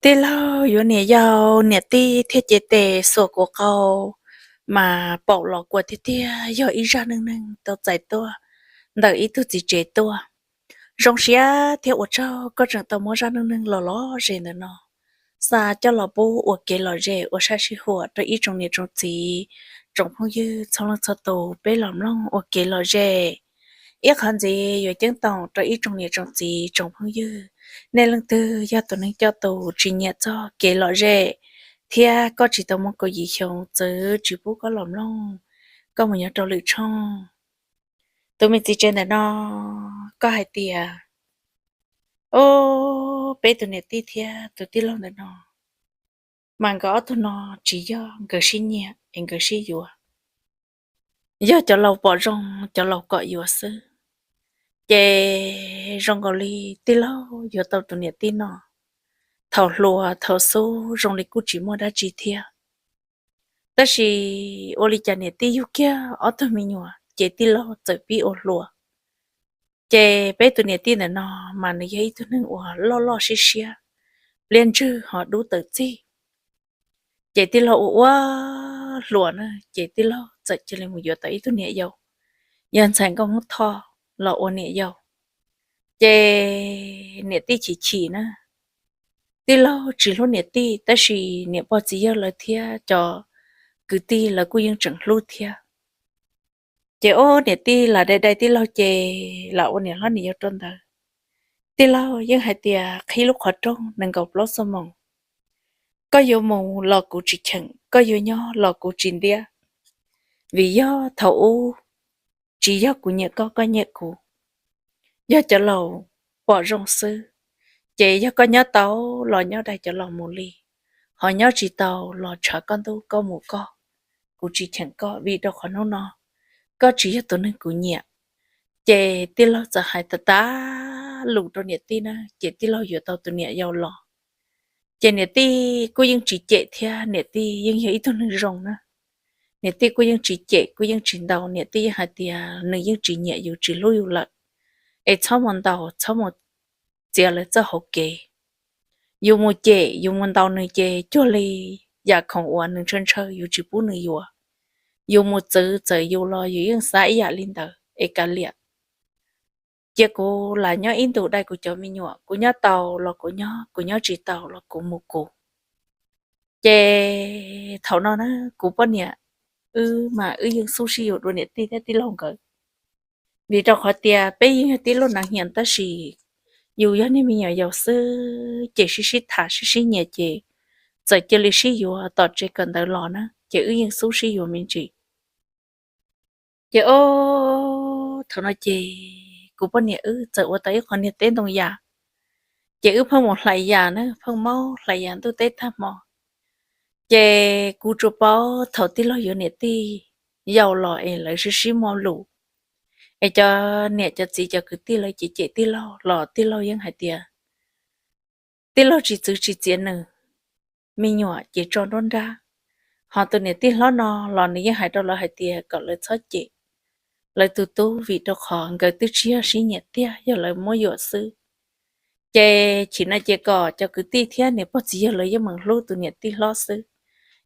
Tij laug yuav niam yau, niam tij thiaj cev tes xuas kuv qau, mas paum los kua tiag tiag, yog ib zaj neej neeg tau txais tuaj ntawm ib tug txiv tsev tuaj. Zoo siab thiab ua tsaug koj tseem tau muab zaj neej neeg los lom zem ntawm no xa coj los pub ua kev lom zem ua saib sij huam rau ib tsoom niam tsoom txiv, tsoom phooj ywg txhua leej txhua tus peb los mloog ua kev lom zem. Ib qhov ntxiv yuav ceeb toom rau ib tsoom niam tsoom txiv tsoom phooj ywg, nej leej twg yog tus neeg coj tus tsis nyiam txog kev lom zem, thiab koj tsis tau muaj kaum yim xyoo txwv tsis pub koj los mloog, koj mus nyob rau lwm tshooj. Tus me txiv tsev ntawm no, koj hais tias, o, peb tus niam tij thiab tus tij laug ntawm no, mas nkawd ob tug no tsis yog nkawd sib nyiam es nkawd sib yuav, yog cov laus pom zoo cov laus kom yuav xwb. Ces zoo nkaus li tij laug yuav tau tus niam tij no, thaum hluas thaum xub zoo li kuj tsis muaj dab tsi thiab. Tab sis ua li cas niam tij yug kiag ob tug me nyuam ces tij laug txawm pib ua hluas. Ces peb tus niam tij ntawm no mas nws yog ib tug neeg uas loj loj siab siab, pliab ntswg ho dub tawm txig. Ces tij laug ua ua hluas na, ces tij laug txawm cia li mus yuav tau ib tug niam yau, yog ntxhais nkauj Hmoob Thoj los ua niam yau. Ces niam tij chim chim na, tij laug tsis hlub niam tij, tab sis niam pog txiv yawg lawv thiab cov kwv tij lawv kuj yeej tseem hlub thiab. Ces ob niam tij lam dai dai tij laug ces lam ua niam hlob niam yau rau ntawd. Tij laug yeej hais tias qhib lub qhov rooj nees nkaum plaub xuab moos, koj yuav mus los kuv tsis cheem, koj yuav nyob los kuv tsis ntiab, vim yog thaum ub tsis yog kuv nyiam koj, koj nyiam kuv, yog cov laus pom zoo xwb. Ces yog koj nyob tau los nyob dai cov laus mus li, ho nyob tsis tau los tshav koj ntuj koj mus koj, kuv tsis cheem koj vim rau qhov hnub no koj tsis yog tus neeg kuv nyiam. Ces tij laug txawm hais tas tas lus rau niam tij na, ces tij laug yuav tau tus niam yau los. Ces niam tij kuj yeej tsis cem thiab, niam tij yeej yog ib tug neeg zoo na. Niam tij kuj yeej tsis cem kuj yeej tsis ntaus, niam tij yeej hais tias nws yeej tsis nyiam yus tsis hlub yus lawm, es txhob mus ntaus txhob mus txiav lawv txoj hauv kev. Yus mus cem yus mus ntaus nws ces cuag li yam khoom uas nws ntshaw ntshaw yus tsis pub nws yuav. Yus mus txwv txawm yus los yus yeej xav ib yam li ntawd es kav liam. Cia kuv lam nyob ib ntus dai kuv cov me nyuam, kuv nyob tau los kuv nyob, kuv nyob tsis tau los kuv mus kuv. Ces thaum no na kuv poj niam wb mas wb yeej xub sib yuav dua niam tij thiab tij laug nkawd, vim rau qhov tias peb yeej yog tib lub nav hias tab sis yus yog niag me nyuam yaus xwb ces sib sib tham sib sib nyiam ces txawm cia li sib yuav tom tsev kawm ntawv los na ces wb yeej xub sib yuav me ntsis. Ces ob thaum no ces kuv poj niam wb txawm ua tau ib qho niag teb ntoo yas, ces wb pheej mus hlais yas na, pheej maub hlais yas ntuj teb tag hmo. Ces kuv tsuas paub thaum tij laug yuav niam tij yau los es lawv sib sib muaj lus, es cov niam cov txiv cov kwv tij lawv cem cem tij laug los tij laug yeej hais tias tij laug tsis txwv tsis txiav nws, me nyuam ces tso nruab nrab. Ho tus niam tij hlob no los nws yeej hais rau lawv hais tias kom lawv txhob cem lawv tus tub vim rau qhov nkawd twb tsis yog sib nyiam tiag, yog lawv muab yuam xwb. Ces chim no ces kom cov kwv tij thiab niam pog txiv yawg lawv yeej meem hlub tus niam tij hlob xwb,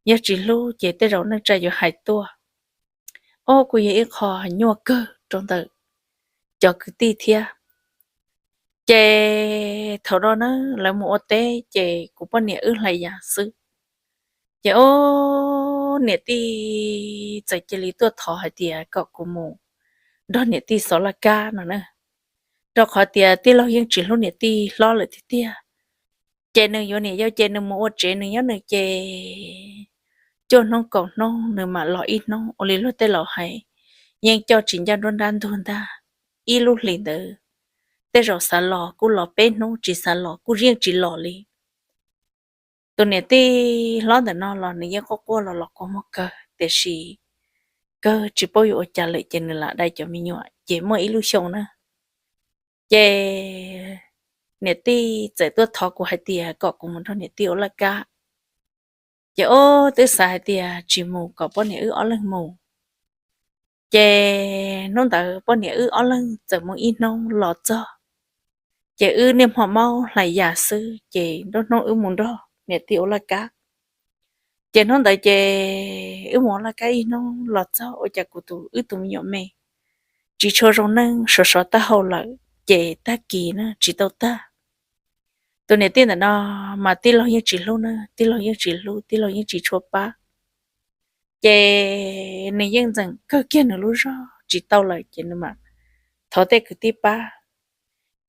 yog tsis hlub ces tej zaum neej tsa yuav hais tuaj. Ob, kuj yog ib qho nyuaj kawg rau ntawm cov kwv tij thiab. Ces thaum no na lawv mus ua teb ces kuv poj niam wb hlais yas xwb. Ces ob, niam tij txawm cia li tuaj thov hais tias kom kuv mus nrog niam tij xov laj kab no na, rau qhov tias tij laug yeej tsis hlub niam tij hlob lawm tiag tiag. Ces nws yuav niam yau ces nws mus ua tsev nws nyob nws ces cuaj hnub kaum hnub nws mam los ib hnub, ua li luag tej laus hais, yeej coj tsis ncaj nruab nrab ntug ntag. Ib lub hlis ntawd tej zaum xav los kuj los peb hnub, tsis xav los kuj yeej tsis los li. Tus niam tij hlob ntawm no los nws yeej quaj quaj los los kua muag kawg, tiam sis kawg tsis paub yuav ua cas lawm ces nws lam dai cov me nyuam ces muaj ib lub xyoo na. Ces niam tij txawm tuaj thov kuv hais tias kom kuv mus nrog niam tij ua laj kab. Ces ob, twb xav hais tias tsis mus kom poj niam wb ob leeg mus. Ces hnub ntawd poj niam wb ob leeg txawm mus ib hnub los txog, ces wb niaj hmo maub hlais yas xwb ces nruab hnub wb mus nrog niam tij ua laj kab. Ces hnub ntawd ces wb mus ua laj kab ib hnub los txog ua cas kuv tus, wb tus me nyuam me tsis tshua zoo neej, sov sov taub hau lawm ces tag kis na tsis tau tag. Tus niam tij ntawm no mas tij laug yeej tsis hlub na, tij laug yeej tsis hlub, tij laug yeej tsis tshua pab. Ces nws yeej ntxeem kawg kiag nws lub zog tsis tau lawm ces nws mam thov tej kwv tij pab.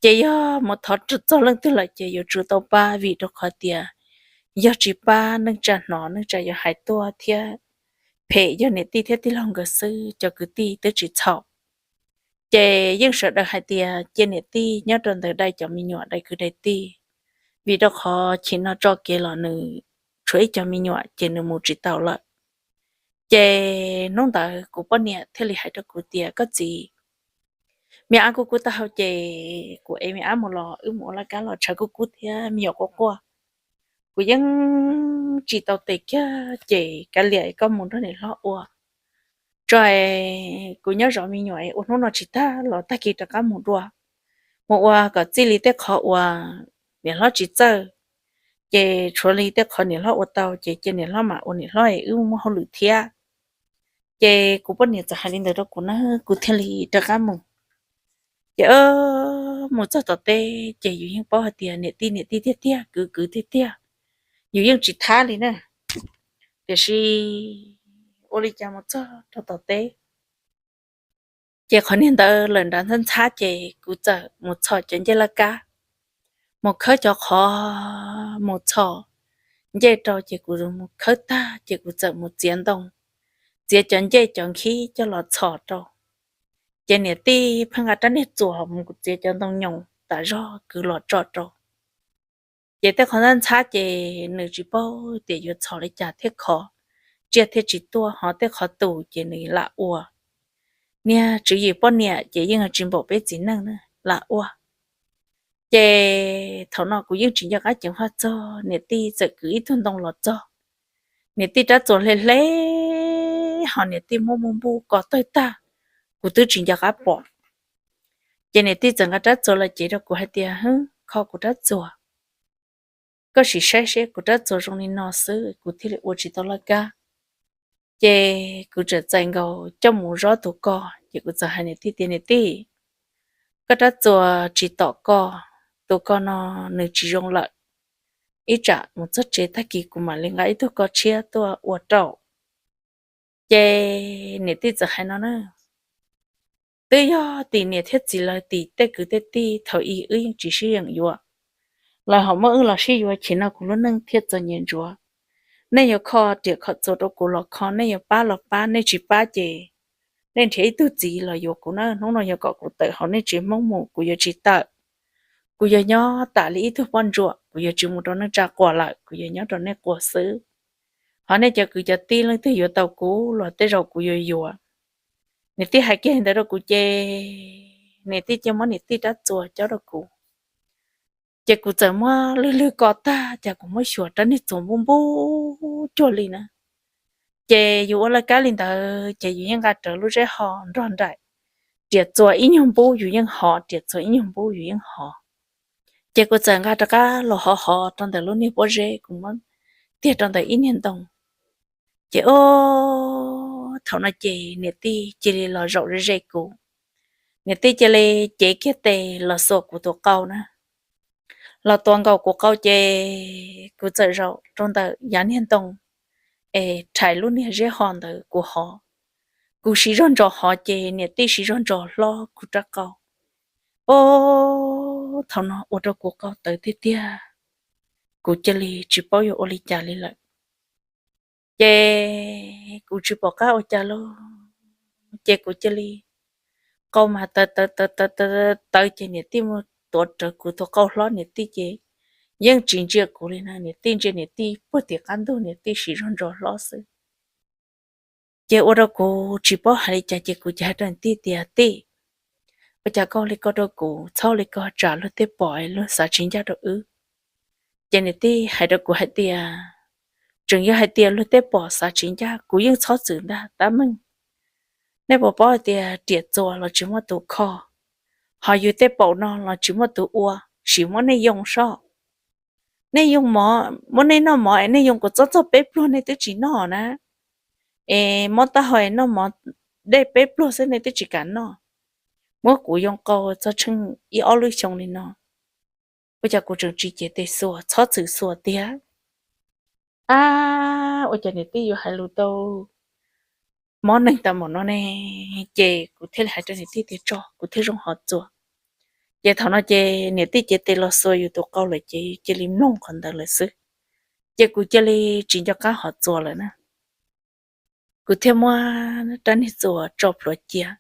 Ces yog mus thov txog leej twg lawm ces yuav tsum tau pab vim rau qhov tias yog tsis pab neej tsa hnov, neej tsa yuav hais tuaj thiab phem yog niam tij thiab tij laug nkawd xwb, cov kwv tij twb tsis txhaum. Ces yeej sawv daws hais tias cia niam tij nyob rau ntawm dai cov me nyuam dai kwv dai tij, vim rau qhov chim no tso kev los nws tshuav ib cov me nyuam ces nws mus tsis tau lawm. Ces hnub ntawd kuv poj niam thiaj li hais rau kuv tias, koj txiv, me ab kub kub taub hau ces kuv ev me ab mus los wb mus ua laj kab los tshav kub kub thiab me nyuam quaj quaj. Kuv yeej tsis tau tes kiag ces kav liam koj mus nrog niam hlob ua tso, kuv nyob zov me nyuam ua hnub no tsis tag los tag kis rov qab mus dua. Mus ua kom txij li tej qhov uas niam hlob tsis txawj, ces tshuav li tej qhov niam hlob ua tau ces cia niam hlob mam ua niam hlob es wb muaj hauj lwm thiab. Ces kuv poj niam txawm hais li ntawd rau kuv na, kuv thiaj li rov qab mus. Ces mus txog tom teb ces yus yeej paub hais tias niam tij niam tij tiag tiag, kwv kwv tiag tiag, yus yeej tsis thab li na. Tiam sis ua li cas mus txog rau tom teb, ces qhov niag ntawd lawm nrad ntxhab ntxhab ces kuv txawm mus txhos cov ncej laj kab, mus khawb cov qhov, mus txhos ncej rau ces kuv mus khawb tag ces kuv txawm mus txiav ntoo, txiav cov ncej cov nkhib coj los txhos rau. Ces niam tij pheej nqa rab niag txuas mus txiav cov ntoo nyoos tas zog kwv los tso rau. Ces tej qhov ntxhab ntxhab ces nws tsis paub tias yuav txhos li cas thiaj khov, tsiaj thiaj tsis tuaj, ho tej qhov tus ces nws lam ua. Niag tswv yim poj niam ces yeej tsis npaum peb txiv neej na, lam ua. Ces thaum no kuv yeej tsis nco qab ceev faj txog, niam tij txawm kwv ib tug ntoo los txog, niam tij rab txuas hle hle, ho niam tij muab npub npub ko tawg tag, kuv twb tsis nco qab pom. Ces niam tij txawm nqa rab txuas los cev rau kuv hais tias, hwb, kho kuv rab txuas, koj sim saib seb kuv rab txuas zoo li no xwb kuv thiaj li ua tsis tau laj kab. Ces kuv txawm txais nkaus coj mus zob tus ko, ces kuv txawm hais niam tij tias, niam tij, koj rab txuas tsis tom ko, tus ko no nws tsis zoo lawm, ib tsam mus txog tsev tag kis kuv mam li nqa ib tug ko tshiab tuaj ua rau. Ces niam tij txawm hais no na, twb yog tim niam thiab txiv lawv tim tej kwv tej tij thaum ub wb yeej tsis sib yeem yuav, lawv ho muab wb los sib yuav, chim no kuv lub neej thiaj txom nyem ntsuav. Nej yuav kho riam kho txuas rau kuv los kho, nej yuav pab los pab, nej tsis pab ces nej nrhiav ib tug txiv los yuav kuv na. Hnub no yog kom kuv tawm hauv nej tsev Hmoob mus kuv yuav tsis tawm. Kuv yuav nyob tas li ib tug poj ntsuam, kuv yuav tsis mus rau neej tsa quas lawm, kuv yuav nyob rau nej quas xwb. Ho nej cov kwv cov tij leej twg yuav tau kuv los tej zaum kuv yuav yuav. Niam tij hais kiag li ntawd rau kuv ces niam tij cia muab niam tij rab txuas cob rau kuv. Ces kuv txawm muab lwg lwg ko tag, cas kuv muab xyuas rab niag txuas npub npub cuag li na. Ces yus ua laj kab li ntawd ces yus yeej nqa rawv lub zeb ho nrog nraim, riam txuas ib nyuag npub yus yeej hov, riam txuas ib nyuag npub yus yeej hov. Ces kuv txawm nqa rov qab los hov hov rau ntawm lub niag pob zeb, kuv muab tiag rau ntawm ib niag ntoo. Ces o, thaum no ces niam tij cia li los zaum ze ze kuv. Niam tij cia li cev kiag tes los xuas kuv tus qau na, los tuav nkaus kuv qau ces kuv txawm zaum rau ntawm yav niag ntoo es rhais lub niag zeb ho ntawd kuv hov. Kuv siv zog ntsos hov ces niam tij siv zog ntsos hlob kuv rab qau. O, thaum no ua rau kuv qau tawv tiag tiag, kuv cia li tsis paub yuav ua li cas li lawm. Ces kuv tsis pom qab ua cas lauj, ces kuv cia li, qau mas tawv tawv tawv tawv tawv tawv ces niam tij mus tuav rawv kuv tus qau hlob, niam tij ces yeej tsis ntsia kuv li na, niam tij ntsia niam tij puag tim qab ntug, niam tij siv zog ntsos hlob xwb. Ces ua rau kuv tsis paub hais li cas ces kuv cia hais rau niam tij tias, tij, ua cas koj ua li ko rau kuv, txhob ua li ko tsam luag tej pom luag xav tsis ncaj rau wb. Ces niam tij hais rau kuv hais tias, tseem yog hais tias luag tej pom xav tsis ncaj kuv yeej txhob txwm ntag tab meeg. Nej puas paub hais tias riam txuas los tsis muaj tus kho, ho yus tej paum no los tsis muaj tus ua, sim muab nej yoo soj. Nej yoo mov, muab nej noj mov es nej yoo kuv txob txog peb pluag nej twb tsis noj na. Es mob taub hau es noj mov dej peb pluag xwb nej twb tsis kam noj. Muab kuv yoo qau txog tsheej ib ob lub xyoo li no, ua cas kuv tseem tsis cev tes xuas, txhob txwm xuas tiag. Ab, ua cas niam tij yuav hais lus tau mob neeg tas npaum no ne? Ces kuv thiaj li hais rau niam tij tias tso kuv thiaj zoo hov txuas. Ces thaum no ces niam tij cev tes los xuas yus tus qau lawm ces cia li mloog qhov ntawd lawm xwb. Ces kuv cia li tsis nco qab hov txuas lawm na. Kuv thiaj muab rab niag txuas tso plhuav cia.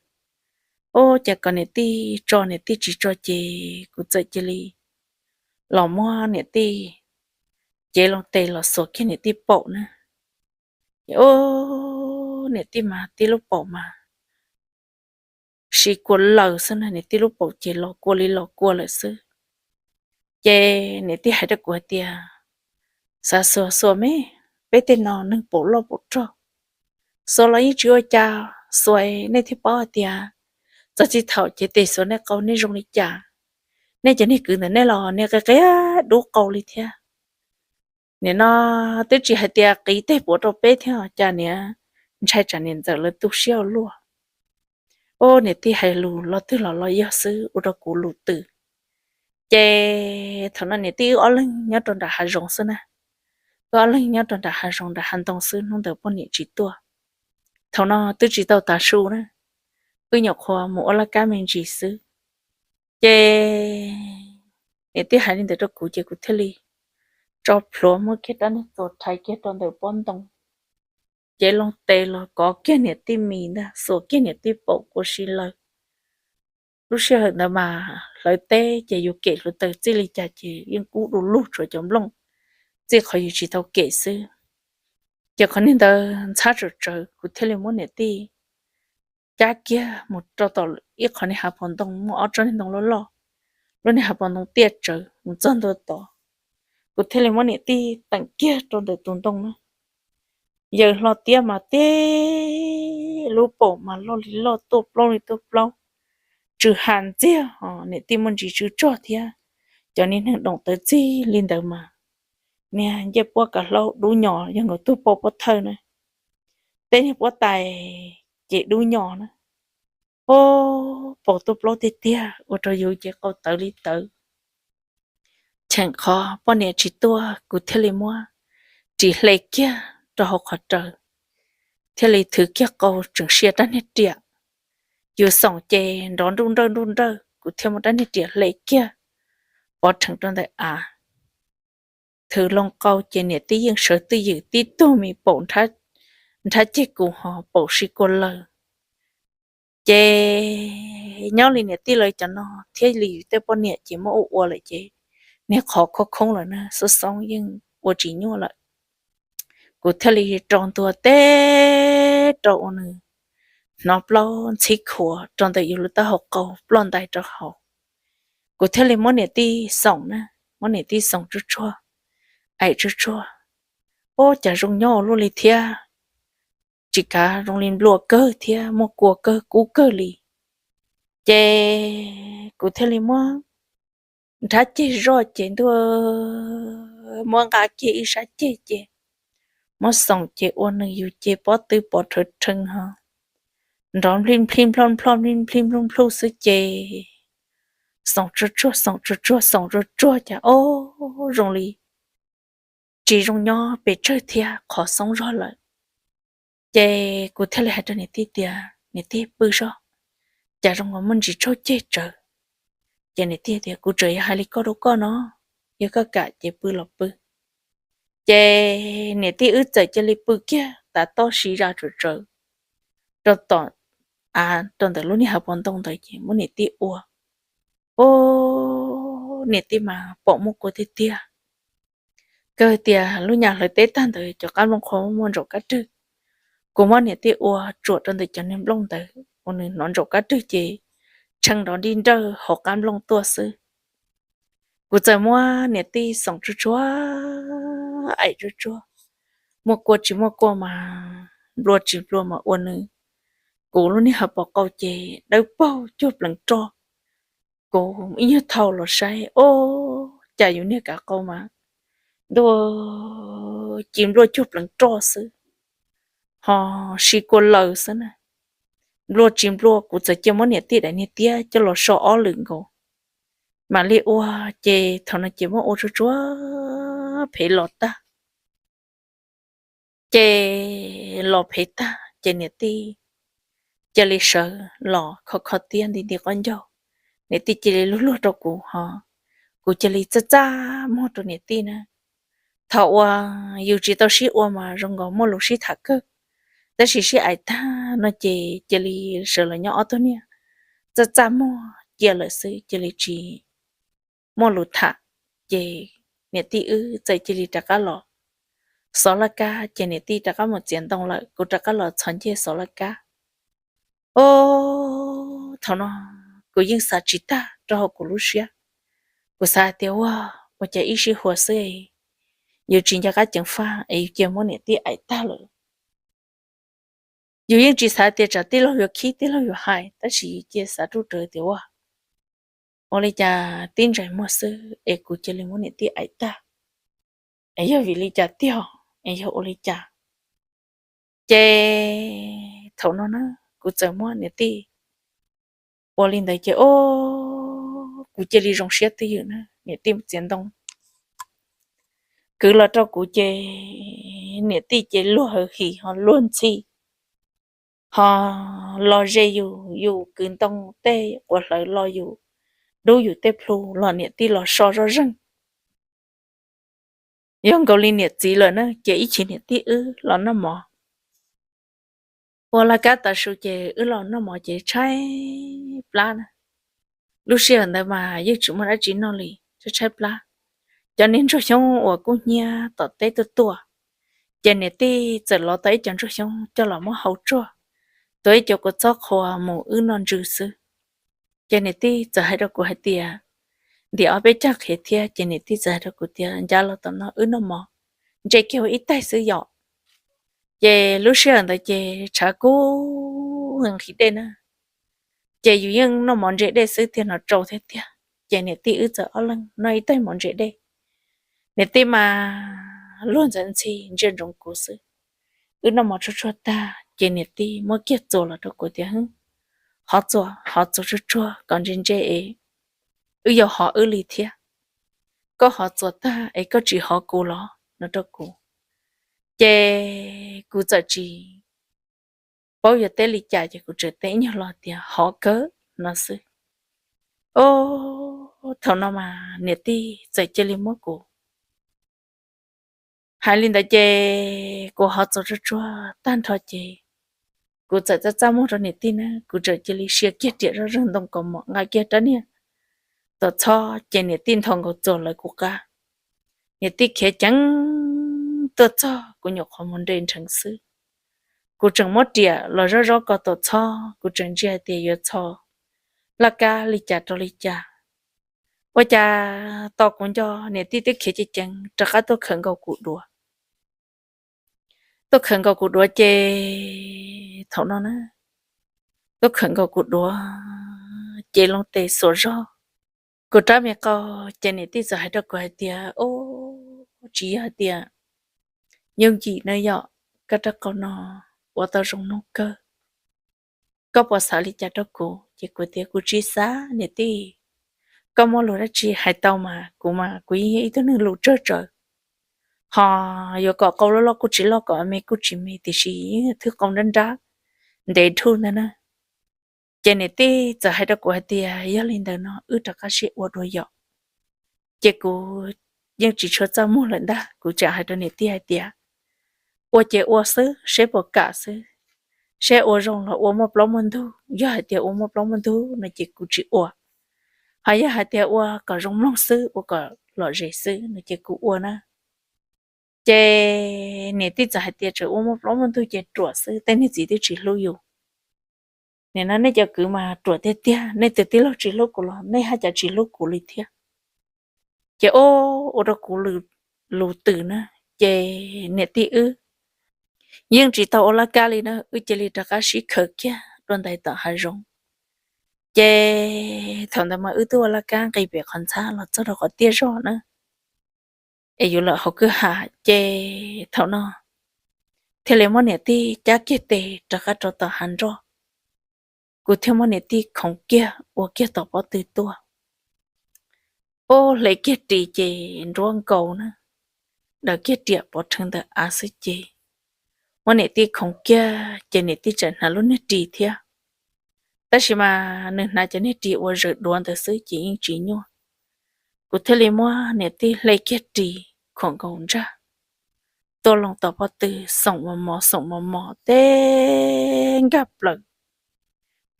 Ub, cas kom niam tij tso niam tij tsis tso ces kuv txawm cia li los muab niam tij cev loo tes los xuas kiag niam tij paum na. Ub, niam tij mas tib lub paum mas siv kua laws xwb na, niam tij lub paum ces los kua li los kua lawm xwb. Ces niam tij hais rau kuv hais tias, xav xuas xuas me, peb tej no neeg paum loj paum rog, xuas los yeej tsis ua cas, xuas nej thiaj paub hais tias txog txij thaum cev tes xuas nej qau nej zoo li cas. Nej cov niag kwv ntawm nej los niag qia qia dub qau li thiab. Nim no twb tsis hais tias qiv tej puav rau peb thiab cas niam ntshai tsam niam ntxawm lawv tu siab ua luaj. Ub, niam tij hais lus los twg los los yog xwb ua rau kuv lus twm. Ces thaum no niam tij wb ob leeg nyob rau nram hav zoov xwb na. Wb ob leeg nyob rau nram hav zoov nram hav ntoo xwb, hnub ntawd poj niam tsis tuaj. Thaum no twb tsis tau tav su na, wb nyuam qhuav mus ua laj kab me ntsis xwb. Ces niam tij hais li ntawd rau kuv ces kuv thiaj li tso plhuav muab kiag rab niag txuas rhais kiag rau ntawm pob ntoo, cev loo tes los kov kiag niam tij mis ntag, xuas kiag niam tij paum kua si lawm. Lub sij hawm ntawd mas hlawv teb ces yus kem hluav taws txij li cas ces yeej kub du lug, tshuav cov nplooj txij qhov yus tsis tau kem xwb. Ces qhov niag ntawd ntxhab tsawm tsawv, kuv thiaj li muab niam tij cab kiag mus rau tom ib qhov niag hav paus ntoo, muaj ob tsob niag ntoo loj loj, lub niag hav paus ntoo tiaj tsawv mus txog ntua tod. Kuv thiaj li muab niam tij teem kiag rau ntawm tus ntoo na. Yawm hlo tiab mas tib lub paum mas loj li loj, tuaj plaub li tuaj plaub, tsw ha ntxiag, niam tij muaj ntsis tsw tsog thiab. Cov niag neeg doom tawv txij li ntawd mas niag ncej puab kav hlaub dub nyos yog nkaus tug paum pob thawj na, tej niag puab tais ces dub nyos na. Ub, paum tuaj plaub tiag tiag ua rau yus ces qau tawv li tawv. Cheem qhov poj niam tsis tuaj kuv thiaj li muab ris hle kiag rau hauv qhov rawv, thiaj li thwv kiag qau tseem sia rab niag riam. Yus xoom ces nrov nruj nrawj nruj nrawj, kuv thiaj muab rab niag riam hle kiag pov rheev rau ntawm av. Thwv loo qau ces niam tij yeej sawv twj ywm tib tug me paum nrhab ceg kuv ho paum si kua laws. Ces nyob li niam tij lawv cov no thiab li yus tej poj niam ces muab ua ua lawm ces niag qhov khoob khoob lawm na, xoob xoob yeej ua tsis nyuaj lawm. Kuv thiaj li rau ntua teb rau ua nws hnov plaub ntxhib khuav rau ntawm yus lub taub hau qau ploj ntais rau hauv. Kuv thiaj li muab niam tij xoom na, muab niam tij xoom tsuag tsuag, aim tsuag tsuag. Ub, cas zoo nyob ua luaj li thiab, tsis kav zoo li nplua kawg thiab muaj kua kawg kub kawg li. Ces kuv thiaj li muab nrhab ceg zoj ces ntuj, muab nqa kiag ib sab ceg ces muab xoom ces ua nws yus ces pob tw pov rhawv rheev ho nrov nplij nplij nploj nploj nplij nplij nploj nploj xwb ces xoom tsuag tsuag xoom tsuag tsuag xoom tsuag tsuag cas ob zoo li tsis zoo nyob pes tsawg thiab qhov xoob zog lawm. Ces kuv thiaj li hais rau niam tij tias niam tij pw soj, cas zoo nkaus muaj ntsis tsaug ceg tsawv. Ces niam tij tias kuv tseem yuav hais li koj rau koj no, yog koj kam ces pw los pw. Ces niam tij wb txawm cia li pw kiag tav toj siv zam tsawv tsawv rau tom av rau ntawm lub niag hav paus ntoo ntawd ces muab niam tij ua. Ub, niam tij mas pom muaj kua tiag tiag. Kawg tias lub nyam hlawv teb tag ntawd cov qab nplooj qhuav muaj ntsaum kab rwg, kuv muab niam tij ua tsuam rau ntawm cov niag nplooj ntawd ua nws hnov ntsaum kab rwg ces tshee nrov nrij nrawj hauv qab nplooj tuaj xwb. Kuv txawm muab niam tij xoom tsuag tsuag, aim tsuag tsuag, muaj kua tsis muaj kua mas nplua tsis nplua mas ua nws, kuv lub niag hav paus qau ces dawb paug cuag pleev roj. Kuv ib nyuag thau los saib, ub, cas yus niag kav qau mas ntuj, ci npluaj cuag pleev roj xwb, ho si kua laws xwb na. Npluaj tsis npluaj kuv txawm cia muab niam tij daim niag tiab coj los so ob lwm nkaus mam li ua. Ces thaum no ces muab ua tsuag tsuag phev los tag. Ces los phev tag ces niam tij cia li sawv los kho kho tiab nti nti qaub ncaug. Niam tij cia li luag luag rau kuv ho kuv cia li txaj txaj muag rau niam tij na. Thaum uas yus tsis tau sib ua mas zoo nkaus muaj lus sib tham kawg, tab sis sib aim tag no ces cia li sawv los nyob ob tug niag txaj txaj muag cia lawm xwb, cia li tsis muaj lus tham. Ces niam tij wb txawm cia li rov qab los xov laj kab, ces niam tij rov qab mus txiav ntoo lawm, kuv rov qab los txhos ncej xov laj kab. Os, thaum no kuv yeej xav tsis tag rau hauv kuv lub siab. Kuv xav hais tias ua, ua cas ib sij huam xwb yus tsis nco qab ceev faj es yus cia muab niam tij aim tag lawm. Yus yeej tsis xav tias tsam tij laug yuav khib tij laug yuav hais, tab sis yus cia xav ruj rawv tias ua, ua li cas tib ntsais muag xwb es kuv cia li muab niam tij aim tag, es yog vim li cas tiag, es yog ua li cas. Ces thaum no na kuv txawm muab niam tij ua li ntawd ces o, kuv cia li zoo siab twj ywm na. Niam tij txiav ntoo kwv los rau kuv ces niam tij ces luag hawv him ho luag ntxhi ho los ze yus, yus kwv ntoo tej quav hlawv los yus dub yus tej plhu los niam tij los so zoj zeeg. Yog nkaus li niam txiv lawm na ces ib chim niam tij wb los noj mov. Ua laj kab tav su ces wb los noj mov ces tshaib plab na. Lub sij hawm ntawd mas yeej tsis muaj dab tsi noj li, tshaib tshaib plab. Cov niag ntsuag xyoob uas kub hnyiab tom teb tuaj tuaj, ces niam tij txawm lov tau ib co ntsuag xyoob coj los muab hau tsuag, tuav ib co kua txob qhua mus wb noj ntsws xwb. Ces niam tij txawm hais rau kuv hais tias, ntim ob peb caug qhiav thiab, ces niam tij txawm hais rau kuv tias ncaj los tom no wb noj mov, ntse kiag ua ib taig xwb yom. Ces lub sij hawm ntawd ces tshav kub nqhis dej na, ces yus yeej noj mov ntse dej xwb thiaj hnov tsau thiab tiag. Ces niam tij wb txawm ob leeg noj ib taig mov ntse dej. Niam tij mas luag ntxhi ntxhi ntsia ntsoov kuv xwb. Wb noj mov tsuag tsuag tag ces niam tij muab kiag txuas los rau kuv tias, hov txuas, hov txuas tsuag tsuag kom ntse ntse es wb yuav hov wb li thiab. Koj hov txuas tag es koj tsis hov kuv los? No rau kuv. Ces kuv txawm tsis paub yuav teb li cas ces kuv tseem teb ib nyuag los tias hov kawg no xwb. Os, thaum no mas niam tij txawm cia li muab kuv hais li ntawd ces kuv hov txuas tsuag tsuag tag nrho ces kuv txawm txaj txaj muag rau niam tij na, kuv txawm cia li sia kiag riam zoj zeeg ntoo kaus mom nqa kiag rab niag tuam txhob ces niam tij nthos nkaus txuas lawv kuv qab. Niam tij khiav ceev tuaj txog kuv nyuam qhuav mus nres nrheev xwb. Kuv tseem muab riam los zob zob ko tuam txhob, kuv tseem ntsia hais tias yuav txhos laj kab li cas rau li cas. Ua cas tos kuv nco niam tij twb khiav ceev ceev rov qab tuaj khawm nkaus kuv duav. Tuaj khawm nkaus kuv duav ces thaum no na, tuaj khawm nkaus kuv duav ces loo tes xuas zog kuv rab me qau. Ces niam tij txawm hais rau kuv hais tias, o, tsis yog hais tias yooj yim na yom, koj rab qau no ua tau zoo mloog kawg. Koj puas xav li cas rau kuv? Ces kuv tias kuv tsis xav niam tij, koj muaj lus dab tsi hais tau mas, kuv mas kuv yeej yog ib tug neeg lus tsawg tsawg. Ho yuav kom qau loj loj kuj tsis loj, kom me kuj tsis me, tiam sis yeej thwj qau nrab nrab ntev dhwj ntag na. Ces niam tij txawm hais rau kuv hais tias yog li ntawd no wb rov qab sib ua dua yom. Ces kuv yeej tsis tshua txaj muag lawm ntag, kuv tseem hais rau niam tij hais tias ua ces ua xwb, seb puas kam xwb, seb ua zoo los ua muaj plaub muaj ntug. Yog hais tias ua muaj plaub muaj ntug no ces kuv tsis ua, ho yog hais tias ua kom zoo mloog xwb, ua kom lom zem xwb no ces kuv ua na. Ces niam tij txawm hais tias tseem ua muaj plaub muaj ntug ces ruam xwb, tej niag txiv twb tsis hlub yus. Nim no nej cov kwv mas ruam tiag tiag, nej tus tij laug tsis hlub kuv los nej haj cas tsis hlub kuv li thiab. Ces o, ua rau kuv lus twm na, ces niam tij wb yeej tsis tau ua laj kab li na, wb cia li rov qab sib khaws kiag dua ntais tom hav zoov. Ces thaum ntawd mas wb twb ua laj kab nqis pem qhov ntxhab los txog rau qhov tiaj zog na. es yuav lawm hauv kwj ha. Ces thaum no thiaj li muab niam tij cab kiag tes rov qab rau tom hav nroj. Kuv thiaj muab niam tij khoov kiag ua kiag tom pob tw tuaj. Ub, hle kiag ris ces nruab nkaus na, daws kiag riam pov rheev ntawm av xwb ces muab niam tij khoov kiag ces niam tij tseem hnav lub niag ris thiab. Tab sis mas nws hnav cov niag ris uas zaws duav ntawd xwb ces yeej tsis nyuaj. Kuv thiaj li muab niam tij hle kiag ris khuam nkaus ntsaj tuaj loo tom pob tw xoom mos mos xoom mos mos teb nkag plaws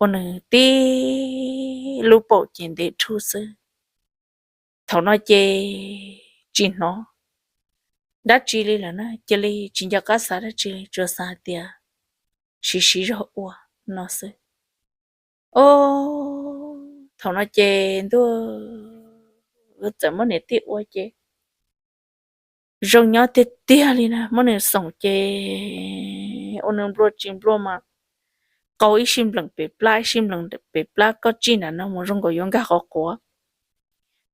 ua nws tib lub paum ces ntev rhuj xwb. Thaum no ces tsis hnov dab tsi li lawm na, cia li tsis nco qab xav dab tsi li, tsuas xav hais tias siv siv zog ua no xwb. Ob, thaum no ces ntuj, txawm muab niam tij ua ces zoo nyob tiag tiag li na, muab nws xoom ces ua nws nplua tsis nplua mas qau ib sij npleem pem plab ib sij npleem pem plab, koj tsij nram no mus zoo nkaus yuav nkag qhov quav,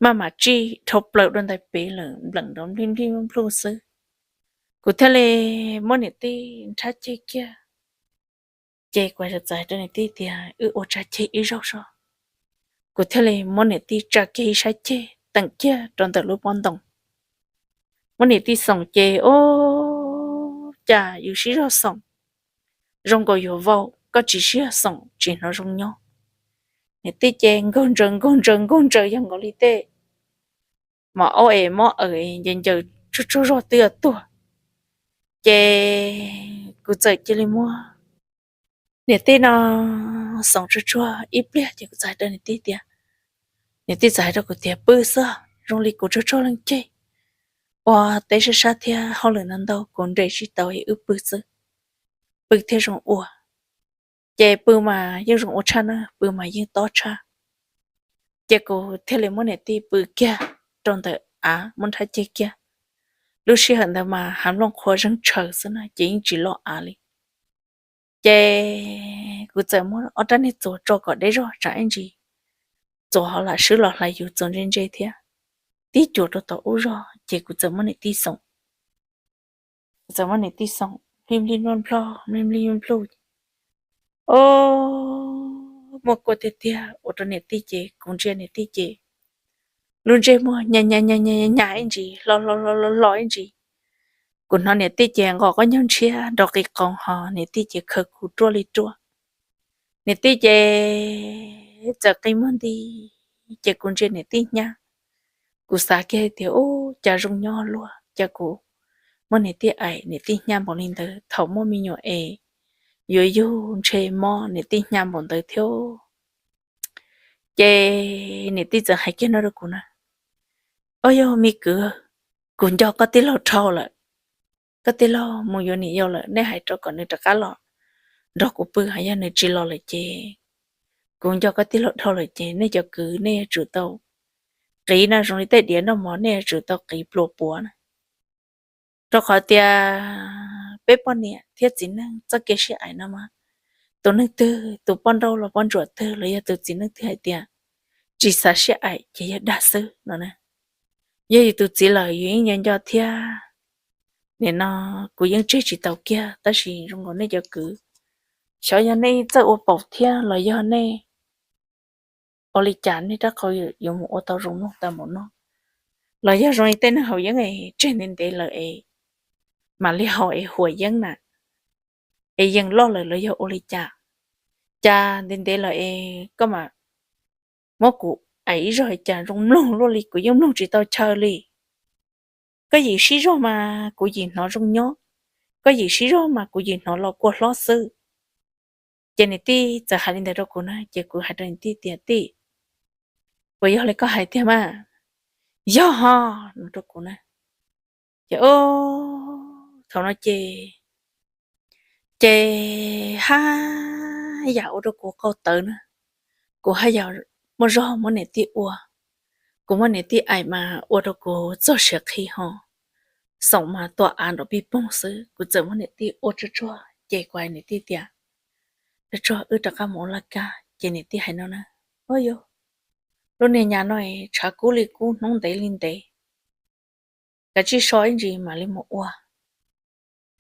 maj mam tsij dhau plaws dua ntais pem lawm npleem nrov nplij nplij nplij xwb. Kuv thiaj li muab niam tij nrhab ceg kiag. Ces kuv txawm hais rau niam tij tias wb ua tsa ceg ib zaug soj. Kuv thiaj li muab niam tij tsa kiag ib sab ceg teem kiag rau ntawm lub pob ntoo. Muab niam tij xoom ces ub, cas yus sib zog xoom zoo nkaus yuav vau, koj tsis sib zog xoom tsis hnov zoo nyob. Niam tij ces nkaug ntsaws nkaug ntsaws nkaug ntsaws yog nkaus li tej mos aub es mob aws ncaws ncaws tsuag tsuag zog twb yuav tuag. Ces kuv txawm cia li muab niam tij no xoom tsuag tsuag ib pliag ces kuv txawm hais rau niam tij tias, niam tij txawm hais rau kuv tias pw xwb, zoo li kuv tsuag tsuag leej ceg ua teb sab sab thiab hauj lwm ntau ntau kuv nres tsis tau es wb pw xwb, pw thiaj zoo ua. Ces pw mas yeej zoo ua tshaj na, pw mas yeej tob tshaj. Ces kuv thiaj li muab niam tij pw kiag rau ntawm av muab nrhab ceg kiag. Lub sij hawm ntawd mas hav nplooj qhuav zeeg tshaws xwb na ces yeej tsis loj av li. Ces kuv txawm muab ob rab niag txuas tso kom deb zog tsam ib ntsis txuas ho lam swb los hlais yus txuas ntse ntse thiab. Tib cuam rau tom ub zog ces kuv txawm muab niam tij xoom. Kuv txawm muab niam tij xoom nplij nplij nploj nploj nplij nplij nploj. Ob, muaj kua tiag tiag ua rau niam tij ces kuv ntsia niam tij ces lub ntsej muag nyas nyas nyas nyas ib ntsis hlo hlo hlo hlo hlo ib ntsis. Kuv hnov niam tij ces nqos qab ncaug ntshiab nrov qis qoos ho niam tij ces khaws kuv ruaj li ruaj. Niam tij ces txawm qi muag nti ces kuv ntsia niam tij hnyav. Kuv xav kiag tias ub, cas zoo nyob luaj, cas kuv muab niam tij aim niam tij hnyav npaum li ntawd, thaum muaj me nyuam es yuav yug ntshe mob niam tij hnyav npaum ntawd thiab. Ces niam tij txawm hais kiag no rau kuv na, ob, yog me kwv, kuv nco koj tij laug dhau lawm. Koj tij laug mus yuav niam yau lawm, nej hais rau kom nws rov qab los nrog kuv pw, hos yog nws tsis los lawm ces kuv nco koj tij laug dhau lawm ces nej cov kwv nej yuav tsum tau qiv na, zoo li tej diav noj mov nej yuav tsum tau qiv pluas puav na. Rau qhov tias peb poj niam thiab txiv neej txoj kev sib aim no mas tus neeg twg, tus poj nrauj los poj ntsuam twg los yog tus txiv neej twg hais tias tsis xav sib aim ces yog dag xwb no na. Yog yus tus txiv lawm yus yeej nco nco thiab. Nim no kuv yeej tseg tsis tau kiag tab sis zoo nkaus nej cov kwv, xyov yog nej txawj ua paum thiab los yog nej ua li cas nej rab qau yuav mus ua tau zoo mloog tau npaum no, los yog zoo li tej neeg haus yeeb es tseg ntev ntev lawm es mam li haus es huam yeeb na, es yees loj lawm los yog ua li cas. Cas ntev ntev lawm es koj mam muab kuv aim ib zaug cas zoo mloog luaj li, kuv yeej mloog tsis tau chaw li. Koj yim sib zog mas kuv yim hnov zoo nyob, koj yim sib zog mas kuv yim hnov los kua hlob xwb. Ces niam tij txawm hais li ntawd rau kuv na ces kuv hais rau niam tij tias tij, puas yog li koj hais tiag mas? Yog ho, no rau kuv na. Ces thaum no ces, ces haj yam ua rau kuv qau tawv na, kuv haj yam muaj zog muab niam tij ua, kuv muab niam tij aim mas ua rau kuv txog siav qhi ho, xoom mas tua av nrov pij poog xwb. Kuv txawm muab niam tij ua tsuag tsuag ces kuv hais niam tij tias, tsuag tsuag wb rov qab mus ua laj kab. Ces niam tij hais no na, ua yog lub niag nyas no tshav kub li kub hnub ntev li ntev, kav tsij so ib ntsis mam li mus ua.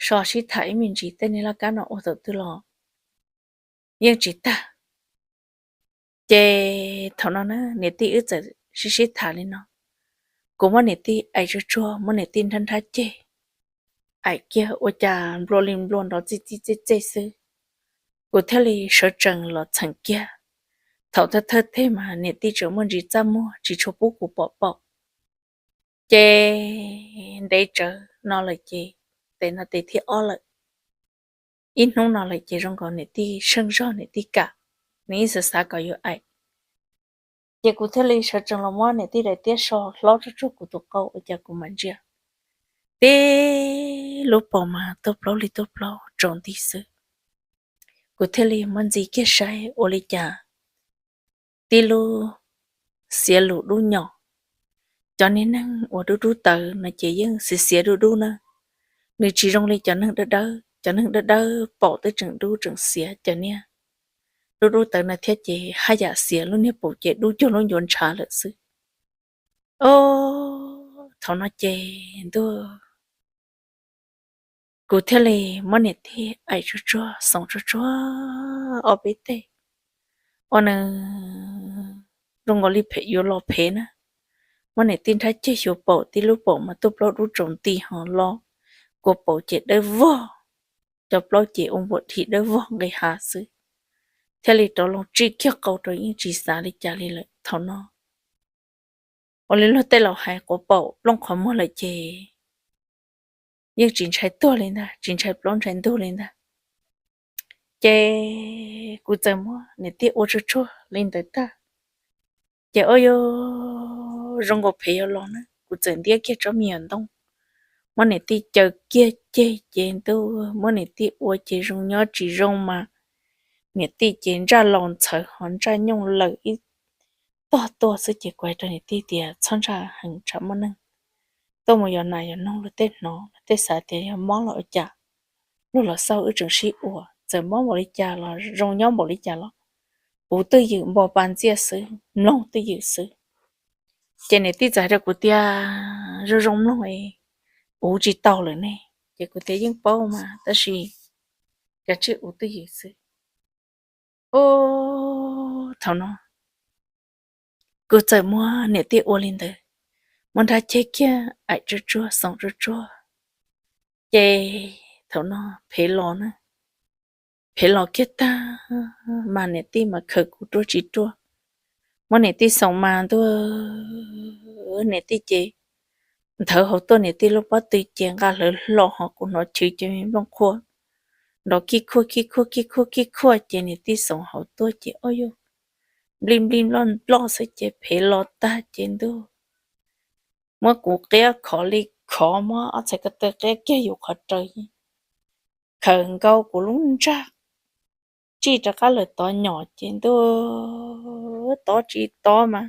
So sib tham ib me ntsis, tej niag laj kab no ua thaum twg los yeej tsis tag. Ces thaum no na niam tij wb txawm sib sib tham li no, kuv muab niam tij aim tsuag tsuag, muab niam tij nrhab nrhab ceg, aim kiag ua cas nplua li nplua nrov txij txij txej txej xwb. Kuv thiaj li sawv tsees los txheem kiag. Thaum thawj thawj teg mas niam tij tseem muaj ntsis txaj muag tsis tshua pub kuv pom paum. Ces ntev tsawv no lawm ces, tes no tes thib ob lawm, ib hnub no lawm ces zoo nkaus niam tij seej zog niam tij kam, nws yeej xav xav kom yuav aim. Ces kuv thiaj li sawv tsees los muab niam tij daim tiab so hlob tsuag tsuag kuv tus qau ua cas kuv mam ntsia, tib lub paum mas tuaj plaub li tuaj plaub tsaus nti xwb. Kuv thiaj li muab ntxiv kiag saib ua li cas tib lub xiav lus dub nyos. Cov niag neeg uas dub dub tawv no ces yeej xiav xiav dub dub na, nws tsis zoo li cov neeg dawb dawb. Cov neeg dawb dawb paum twb tseem dub tseem xiav, cov niag dub dub tawv no thiab ces haj yam xiav, lub niag paum ces dub cuag lub ncuav ntshav lawm xwb. Os, thaum no ces ntuj, kuv thiaj li muab niam tij aim tsuag tsuag xoom tsuag tsuag ob peb teg, ua nws zoo nkaus li phem yuav los phem na. Muab niam tij nrhab ceg xyuas paum, tib lub paum mas tuaj plaub dub tsaus nti ho los, kua paum ces dawb vog, cov plaub ces ua npuam dhi dawb vog nqis hav xwb. Thiaj li rov loo tsij kiag qau rau, yeej tsis xav li cas li lawm thaum no. Ua li luag tej laus hais, quav paum plooj qhov muag lawm ces yeej tsis ntshai tuag li ntag, tsis ntshai plaub ntshai ntug li ntag. Ces kuv txawm muab niam tij ua tsuag tsuag li ntawd tag, ces ua zoo nkaus phem yuav los na, kuv txawm ntiab kiag tsob me nyuam ntoo, muab niam tij caw kiag ceg ces ntuj, muab niam tij ua ces zoo nyob tsis zoo mas niam tij ces ntsaj laus ntxhawv ho ntsaj nyooj lawm ib tog tuaj xwb. Ces kuv hais rau niam tij tias txhob ntsaj heev, tsam muaj neeg tuaj mus yos nas yos noog, luag tej hnov luag tej xav tias yog mob los ua cas, luag los xauj wb tseem sib ua, txawm mob npaum li cas los zoo nyob npaum li cas los puv twj ywm npo pa ntxiaj xwb, mloog twj ywm xwb. Ces niam tij txawm hais rau kuv tias zoo zoo mloog es uv tsis tau lawm ne. Ces kuv tias yeej paub mas, tab sis kav tsij uv twj ywm xwb. Ub, thaum no kuv txawm muab niam tij ua li ntawd, muab nrhab ceg kiag aim tsuag tsuag xoom tsuag tsuag. Ces thaum no phem los na, phem los kiag tag mas niam tij mas khaws kuv ruaj tsis ruaj, muab niam tij xoom mas ntuj, niam tij ces nthawv hauv tuaj, niam tij lub pob tw ces nqa hlawv hlo ho kuv hnov chwv ces me nplooj qhuav nrov kij khuaj kij khuaj kij khuaj kij khuaj. Ces niam tij xoom hauv tuaj ces ua yog nplij nplij nploj nploj xwb ces phem los tag ces ntuj, muab kuv qiab khov li khov, muab ob txhais ko taw qiab kiag yus qhov raws, khaws nkaus kuv lub ntsag tsij rov qab lawm tod nyom ces ntuj, tob tsis tob mas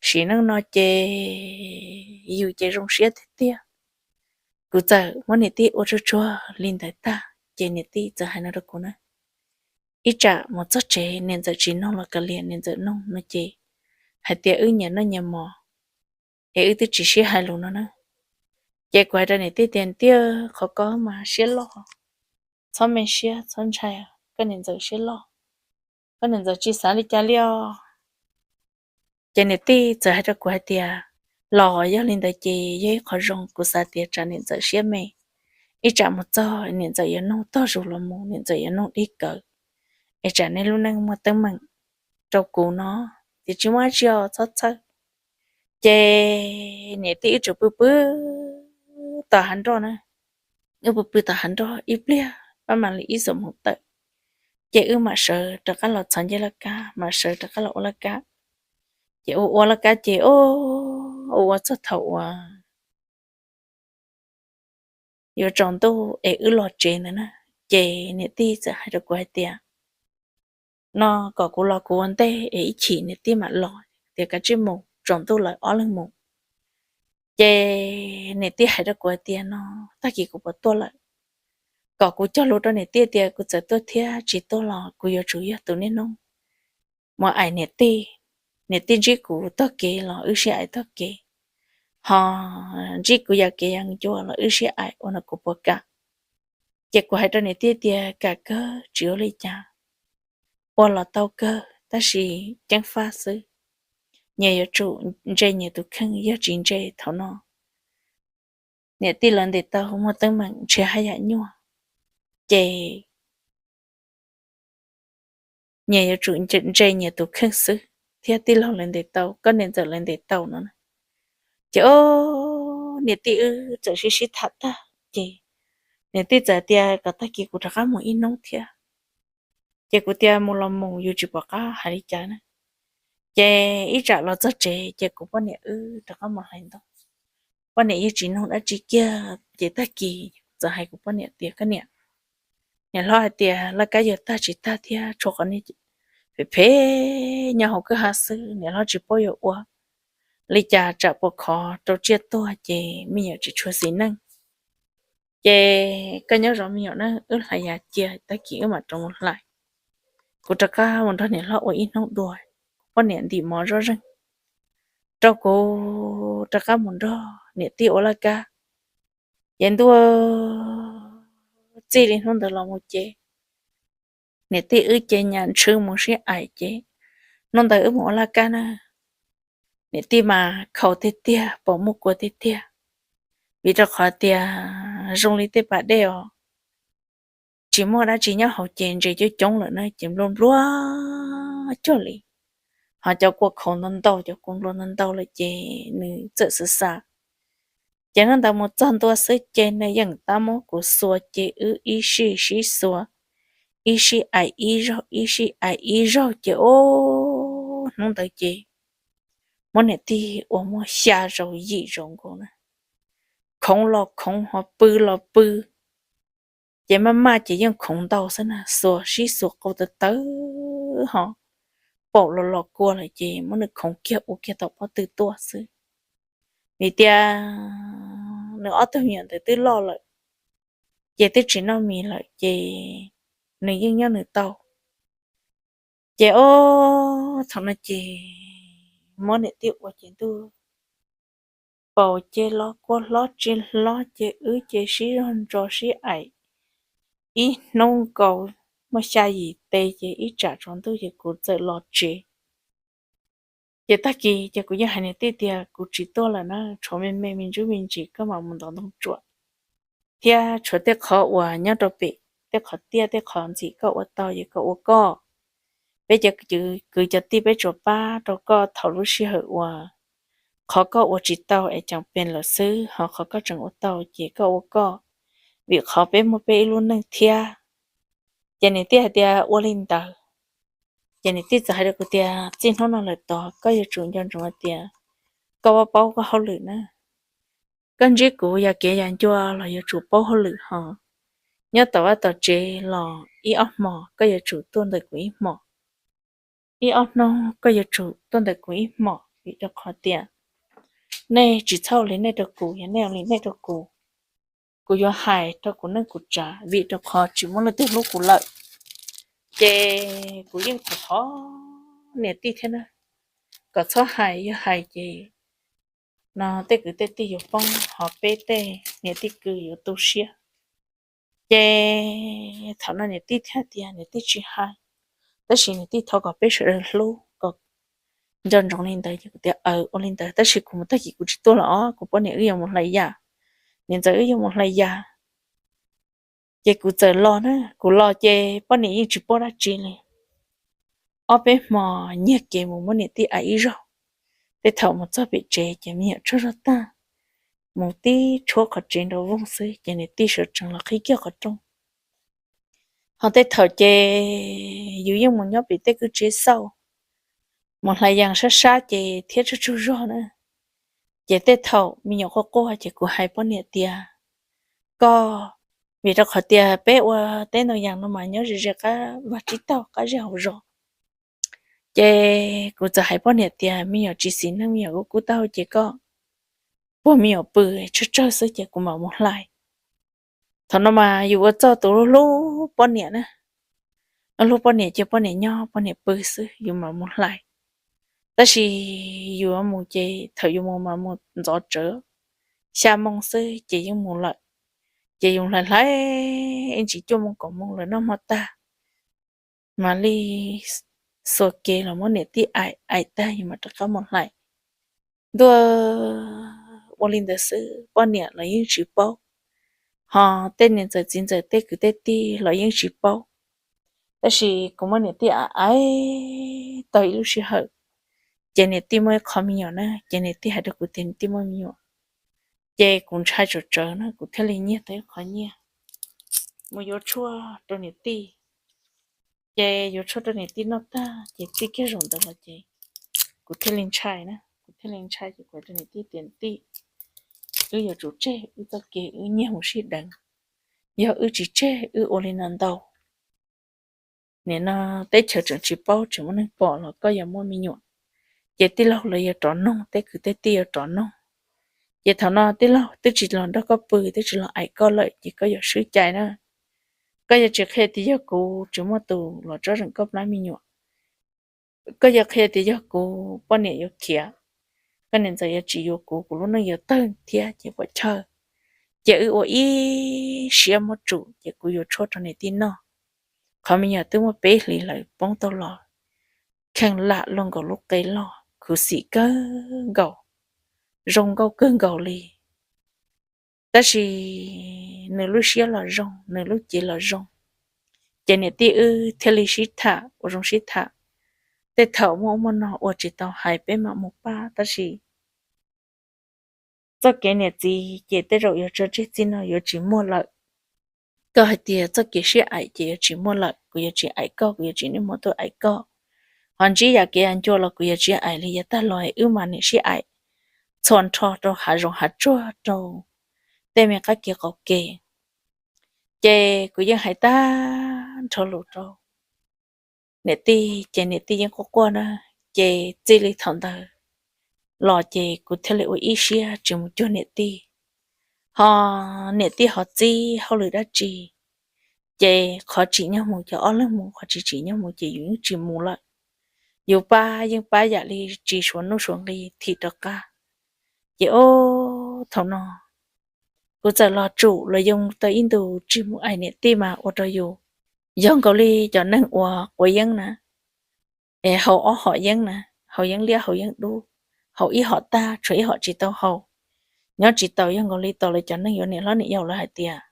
sim neej no ces yus ces zoo siab tiag tiag. Kuv txawm muab niam tij ua tsuag tsuag li ntawd tag ces niam tij txawm hais no rau kuv na, ib tsam mus txog tsev niam ntxawm tsis noog los kav liam, niam ntxawm noog no ces hais tias wb nyias noj nyias mov es wb twb tsis sib hais lus no na. Ces kuv hais rau niam tij tias tiag, qhov ko mas siab loj, txhob me siab txhob ntshai, koj niam ntxawm siab loj, koj niam ntxawm tsis xav li cas li os. Ces niam tij txawm hais rau kuv hais tias los yog li ntawd ces yog ib qho zoo, kuv xav tias tsam niam ntxawm siab me, ib tsam mus txog niam ntxawm yuav noog tog zus los mus, niam ntxawm yuav noog dig kawv, es tsam nej lub neej muaj teeb meem rau kuv no, ces tsis muaj dab tsi os, txhob txhawj. Ces niam tij wb tsuas pw pw tom hav nroj na, wb pw pw tom hav nroj ib pliag pab mam li ib xuab moos tawm, ces wb mam sawv rov qab los txhos ncej laj kab, mam sawv rov qab los ua laj kab. Ces ua ua laj kab ces ua ua txog thaum uas yuav tsaus ntuj es wb los tsev ntawd na, ces niam tij txawm hais rau kuv hais tias no kom kuv los kuv ua ntej es ib chim niam tij mam los, tias kav tsij mus, tsaus ntuj lawm ob leeg mus. Ces niam tij hais rau kuv hais tias no tag kis kuv puas tuaj lawm, kom kuv cog lus rau niam tij tias kuv txawm tuaj thiab tsis tuaj los kuv yuav tsum yog tus niaj hnub mus aim niam tij, niam tij ntsib kuv tog kev los wb sib aim tog kev, ho ntsib kuv yam kev yam ncua los wb sib aim ua no kuv puas kam? Ces kuv hais rau niam tij tias kam kawg, tsis ua li cas, ua los tau kawg tab sis ceeb faj xwb, nyias yuav tsum ntse nyias tus kheej, yog tsis ntse thaum no niam tij lawv ntes tau muaj teeb meem ntshe haj yam nyuaj, ces nyias yuav tsum ntse nyias tus kheej xwb thiab tij laug lawv ntes tau, koj niam ntxawm lawv ntes tau no. Ces o, niam tij wb txawm sib sib tham tag ces niam tij txawm tias kom tag kis kuv rov qab mus ib hnub thiab. Ces kuv tias mus los mus, yus tsis pom qab hais li cas na. Ces ib tsam los txog tsev ces kuv poj niam wb rov qab mus hlais ntoo. Poj niam yeej tsis nug dab tsi kiag ces tag kis txawm hais kuv poj niam tias, koj niam, niam hlob hais tias laj kab yuav tag tsis tag thiab tshuav qhov niag phem phem nyob hauv kwj ha xwb, niam hlob tsis paub yuav ua li cas tsam puas khov rau tsiaj tuag ces me nyuam tsis tshua xis neej. Ces koj nyob zov me nyuam na, wb hlais yas cia tag kis wb mam rov mus hlais. Kuv rov qab mus nrog niam hlob ua ib hnub dua, poj niam ntim mov zoj zeeg rau kuv rov qab mus nrog niam tij ua laj kab. Ces ntuj, txij li hnub ntawd los mus ces niam tij wb ces nyam ntshw mus sib aim ces hnub ntawd wb mus ua laj kab na, niam tij mas khaus tiag tiag, pom muaj kua tiag tiag, vim rau qhov tias zoo li tej pas dej os, tsis muaj dab tsi nyob hauv ces ntses coob coob lawm na ces nplua nplua cuag li, ho cov kua khaus ntau ntau, cov kua nplua ntau ntau lawm ces nws txawm xav xav. Ces hnub ntawd mus txog ntua xwb ces nws yeej tab muab kuv xuas ces wb ib sij sib xuas, ib sij aim ib zaug, ib sij aim ib zaug ces o, hnub ntawd ces muab niam tij ua muab xya zaus yim zaus nkaus na, khoov los khoov ho pw los pw. Ces maj maj ces yeej khoov ntau xwb na, xuas sib xuas qau tawv tawv ho paum los los kua lawm ces muab nws khoov kiag ua kiag tom pob tw tuaj xwb. Vim tias nws ob tug me nyuam ntawd twb loj lawm, ces twb tsis noj mis lawm ces nws yeej nyob nws tau. Ces o, thaum no ces muab niam tij ua ces ntuj, paum ces los kua hlob tsis hlob ces wb ces sib zog ntso sib aim ib hnub nkaus, muaj xya yim teg ces ib tsam tsaus ntuj ces kuv txawm los tsev. Ces tag kis ces kuv yeej hais niam tij tias kuv tsis tuaj lawm na, tshuav me me me ntsuj me ntsis koj mam mus ntov ntoo tsuam, thiab tshuav tej qhov uas nyob rau pem, tej qhov tiaj tej qhov ntxim koj ua tau ces koj ua koj. Peb cov kwv cov tij peb tsuas pab rau koj thaum lub sij hawm uas qhov koj ua tsis tau es cas pes lawm xwb, ho qhov koj tseem ua tau ces koj ua koj, vim qhov peb muaj peb ib lub neej thiab. Ces niam tij hais tias ua li ntawd. Ces niam tij txawm hais rau kuv tias txij hnub no lawm tod koj yuav tsum nco ntsoov hais tias koj paub paub koj hauj lwm na. Koj ntsib kuv yam kev yam ncua los yuav tsum paub hauj lwm ho. Nyob tom vaj tom tsev los ib ob hmos koj yuav tsum tuaj ntawm kuv ib hmos, ib ob hnub koj yuav tsum tuaj ntawm kuv ib hmos, vim rau qhov tias nej tsis txhob ua li nej rau kuv, yog nej ua li nej rau kuv, kuv yuav hais rau kuv neej kuv tsav, vim rau qhov tsis muaj leej twg hlub kuv lawm. Ces kuv yeej thov thov niam tij thiab na, kom txhob hais, yog hais ces no tej kwv tej tij yuav poob, ho peb tej niam tij kwv yuav tu siab. Ces thaum no niam tij thiaj tias niam tij tsis hais, tab sis niam tij thov kom peb sawv daws hlub kom nco ntsoov li ntawd. Ces kuv tias aws, ua li ntawd, tab sis kuv mus tag kis kuv tsis tuaj los os, kuv poj niam wb yuav mus hlais yas, niam ntxawm wb yuav mus hlais yas. Ces kuv txawm los na, kuv los ces poj niam yeej tsis paub dab tsi li. Ob peb hmo nyiag kev mus muab niam tij aim ib zaug. Tej thaum mus txog pem tsev ces me nyuam tsaug zog tag, mus tib tshuab qhov tsev nraum voog xwb ces niam tij sawv tsees los qhib kiag qhov rooj. Ho tej thaum ces yus yeej mus nyob pem tej kwj tsev xauj, mus hlais yas sab sab ces thiab tsaug tsaug zog na. Ces tej thaum me nyuam quaj quaj ces kuv hais poj niam tias, koj, vim rau qhov tias peb ua teb ntoo yas no mas nyob ze ze qab vaj tsib taug qab zej hauv zos. Ces kuv txawm hais poj niam tias me nyuam tsis xis neej, me nyuam kub kub taub hau ces koj puag me nyuam pw tsawg tsawg xwb ces kuv mam mus hlais. Thaum no mas yus ua txuj tus hlub poj niam na, hlub poj niam ces poj niam nyob poj niam pw xwb yus mam mus hlais. Tab sis yus mus ces thaum yus mus mas mus ntxov tsawv, xya moo xwb ces yeej mus lawm. Ces yus hlais hlais ib ntsis cuaj moo kaum moo lawm noj hmo tag, mam li xuas kev los muab niam tij aim, aim tag yus mam rov qab mus hlais. Ntuj, ua li ntawd xwb poj niam los yeej tsis paub, ho tej niam ntxawm txiv ntxawm tej kwv tej tij los yeej tsis paub. Tab sis kuv muab niam tij aim tau ib lub sij hawm, ces niam tij muaj ib qho me nyuam na, ces niam tij hais rau kuv tias niam tij muaj me nyuam. Ces kuv ntshai tsam tsawv na, kuv thiaj li nyiag tau ib qho nyiaj mus yuav tshuaj rau niam tij. Ces yuav tshuaj rau niam tij noj tag ces txij kiag zaum ntawd los ces kuv thiaj li ntshai na, kuv thiaj li ntshai ces kuv hais rau niam tij tias niam tij, wb yuav tsum tseg wb txoj kev wb nyiag mus sib deev. Yog wb tsis tseg wb ua li no ntau, nim no teb chaws tseem tsis paub tseem muaj neeg pom los koj yuav muaj me nyuam, ces tij laug los yuav rov noog, tej kwv tej tij yuav rov noog. Ces thaum no tij laug twb tsis los nrog koj pw twb tsis los aim koj lawm ces koj yuav swb cai na. Koj yuav tsis qhia tias yog kuv tsis muaj tus los tsob zeem koj plab me nyuam, koj yuav qhia tias yog kuv poj niam yuav khiav, koj niam ntxawm yuav tsis yuav kuv, kuv lub neej yuav tawg thiab ces puas chawj. Ces wb ua ib siab muab tsum ces kuv yuav tshuaj rau niam tij noj. Qhov me nyuam twb muaj peb hlis lawm poob tau los, kheej lam luaj nkaus lub qe loj khuv xim kawg nkaus, zoo nkauj kawg nkaus li. Tab sis nws lub siab los zoo, nws lub cev los zoo. Ces niam tij wb thiaj li sib tham ua zoo sib tham. Tej thaum muaj ub muaj no ua tsis tau hais peb mam mus pab, tab sis txoj kev niam txiv ces tej zaum yuav tso tseg txij no yuav tsis muaj lawm. Koj hais tias txoj kev sib aim ces yuav tsis muaj lawm, kuv yuav tsis aim koj, kuv yuav tsis niaj hmo tuaj aim koj. Ho ntsib yam kev ncua los kuv yuav tsis aim li, yav tag los wb mas niam sib aim txhua nrho rau hav zoov hav tsuag rau tej me qab kev qaum kev. Ces kuv yeej hais tag nrho lus rau niam tij ces niam tij yeej quaj quaj na. Ces txij li thaum ntawd los ces kuv thiaj li ua ib siab tsis mus cuag niam tij. Ho niam tij ho txib hauj lwm dab tsi, ces qhov tsim nyog mus ces ob leeg mus, qhov tsis tsim nyog mus ces yus yeej tsis mus lawm. Yus pab yeej pab yam li tsis suav nuj suav nqi thim rov qab. Ces ob thaum no kuv txawm los tsum los yoo tau ib ntus tsis mus aim niam tij mas ua rau yus yog nkaus li cov neeg uas quav yeeb na, es haus ob hom yeeb na, haus yeeb liab haus yeeb dub, haus ib hom tag tshuav ib hom tsis tau haus, nyob tsis taus, yog nkaus li tos lawv cov neeg yuav niam hlob niam yau lawv hais tias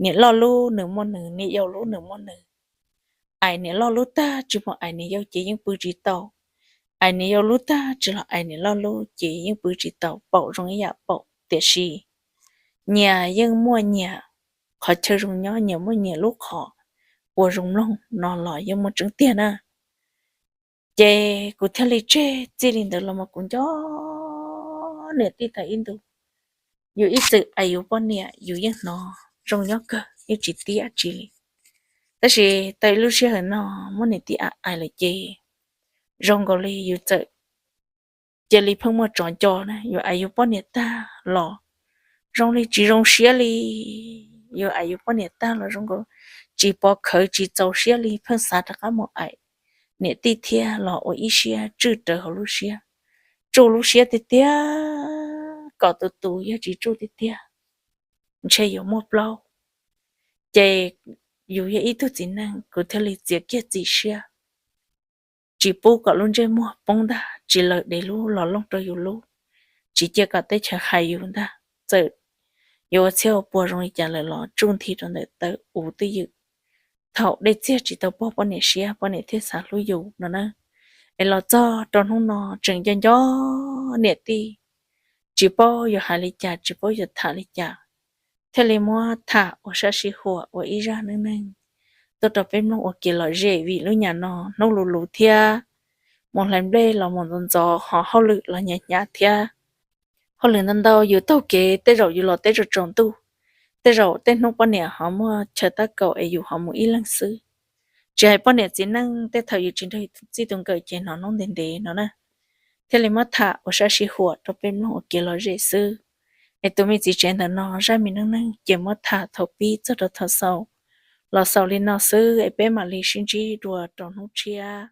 niam loj lub nws muaj nws, niam yau lub nws muaj nws. Aim niam loj lub tag tsis mus aim niam yau ces yeej pw tsis tau, aim niam yau lub tag tsis los aim niam loj lub ces yeej pw tsis tau, paum zoo ib yam paum. Tiam sis nyias yeej muaj nyias qhov chaw zoo nyob, nyias muaj nyias lub qhov ua zoo mloog no los yeej muaj tseeb tiag na. Ces kuv thiaj li tseg txij li ntawd los mas kuv nco niam tij tau ib ntus. Yus ib txwm aim yus poj niam yus yeej hnov zoo nyob kawg, yeej tsis tib dab tsi li. Tab sis tau ib lub sij hawm no muab niam tij aim aim lawm ces zoo nkaus li yus txawm cia li pheej muaj tsov nco na. Yus aim yus poj niam tag los zoo li tsis zoo siab li, yus aim yus poj niam tag los zoo nkaus tsis pov khawv tsis txaus siab li, pheej xav rov qab mus aim niam tij thiab los ua ib siab tswj rawv hauv lub siab, tsuj lub siab tiag tiag kom tus tus yog tsis tsuj tiag tiag ntshe yuav muaj plaub. Ces yus yog ib tug txiv neej, kuv thiaj li txiav kiag txim siab, tsis pub kom lub ntsej muag poob ntag, tsis lawv dev lub los looj rau yus lub, tsis cia kom teb chaws hais yus ntag. Txawm yuav ua txhiab ua puag zoo li cas lawm los tsuj nthi rau ntawm taw uv twj ywm. Thaum dej txiag tsis tau pog poj niam siab, poj niam thiaj xav hlub yus no na. Es los txog rau hnub no tseem nco nco niam tij, tsis paub yuav hais li cas, tsis paub yuav tham li cas, thiaj li muab tham ua sab sij huam ua ib zaj neej neeg tuaj rau peb mloog ua kev lom zem, vim lub nyam no hnub luv luv thiab, mus hlais nplej los mus ntxov ntxov, ho hauj lwm los hnyav hnyav thiab. Hauj lwm ntau ntau, yus taug kev tej zaum yus los teb tsaus tsaus ntuj, tej zaum tej hnub poj niam ho muaj chaw tab kaum es yus ho mus ib leeg xwb. Tsis hais poj niam txiv neej tej thaum yus tsis nrog yus txij tus nkawm ces hnov hnub ntev ntev no na. Thiaj li muab tham ua sab sij huam rau peb mloog ua kev lom zem xwb. Es tus me txiv tsev ntawm no zaj me neej neeg ces muab tham thaum pib txog rau thaum xaus los xaus li no xwb, es peb mam li sib ntsib dua rau hnub tshiab.